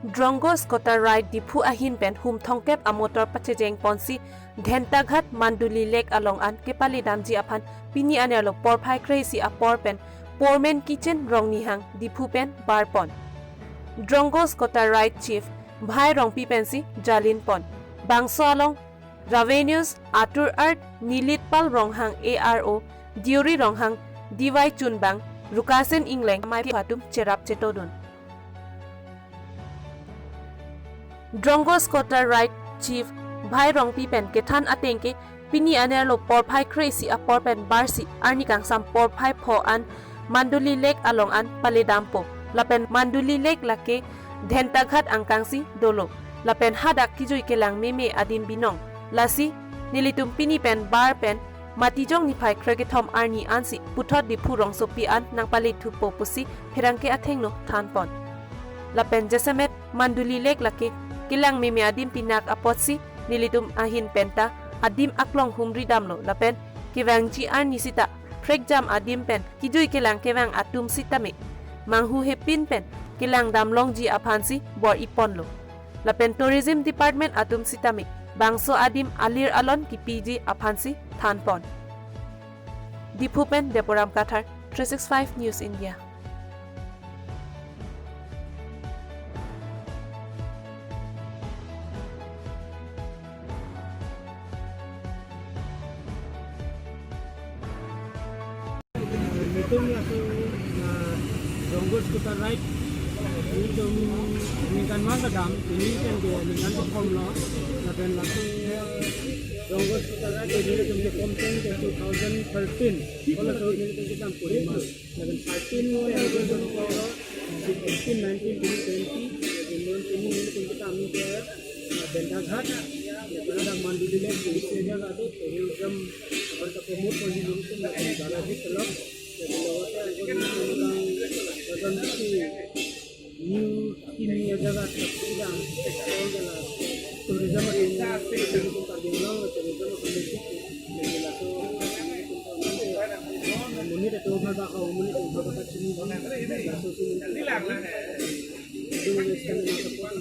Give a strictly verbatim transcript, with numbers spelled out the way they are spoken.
Drongo Scooter Ride Diphu ahin pen hum thomkep amotor pachejeng ponsi Dhentaghat Manduli Lake along an kepaledamji aphan pini anerlo porphai kre-isi apor pen Pormen Kitchen Rongnihang Diphu pen bar pon. Drongo Scooter Ride Chief Bhai Rongpi pensi jalin pon. Bangso along Revenues, Atur Art, Nilitpal Ronghang, A R O, Diuri Ronghang, D Y Chunbang, Rukasen Ingleng, amei atum cherap chetodun. Drongo Scooter Ride Chief Bhai Rongpi pen kethan ateng ke pini anerlo porphai kre-isi apor pen barsi arni kangsam porphai pho an Manduli Lake along an paledampo. Lapen Manduli Lake lake Dhentaghat angkangsi dolo. Lapen hadak kejui kelang meme adim binong. Lasi nelitum pini pen bar pen Matijong niphai krekethom arni ansi puthot Diphu rongsopi an nangpalethupo pusi pherangke athengno than pon. Lapen jasemet Manduli Lake lake kelang meme adim pinak apotsi nelitum ahin penta adim aklong humri damlo lapen kevangji arni sita phrekjam adim pen kejui kelang kevang atum sitame manghu hepin pen kelang damlongji aphansi bor-i ponlo. Lapen Tourism Department atum sitame bangso adim alir alon kipiji aphansi than pon. Diphu pen Deporam Kathar, three six five News India. Nelitum laso, ah, Drongo Scooter Ride nelitum ningkan vang kedam, nelitum ke ningkan kethom lo, lapen laso Drongo Scooter Ride nelitum ke komsen ke two thousand thirteen, kalau so nelitum ke tam puri ma, lapen thirteen ke nelitum ke eighteen, nineteen, twenty, lapen non tini nelitum ke tam ke Dhentaghat, lapen ada Manduli Lake, isi ajaga do tourism, abar ka promote ponji nelitum lapen jala di kelok, lapen lote angkon nelitum lapen isi new kini ajaga tak tidak, explore jala tourism atum, nelitum Karbi Anglong tourism atum nelitum, lapen laso monit atum bhaba, monit atum bhaba kachini, laso si nelitum, nelitum sekarang ini support.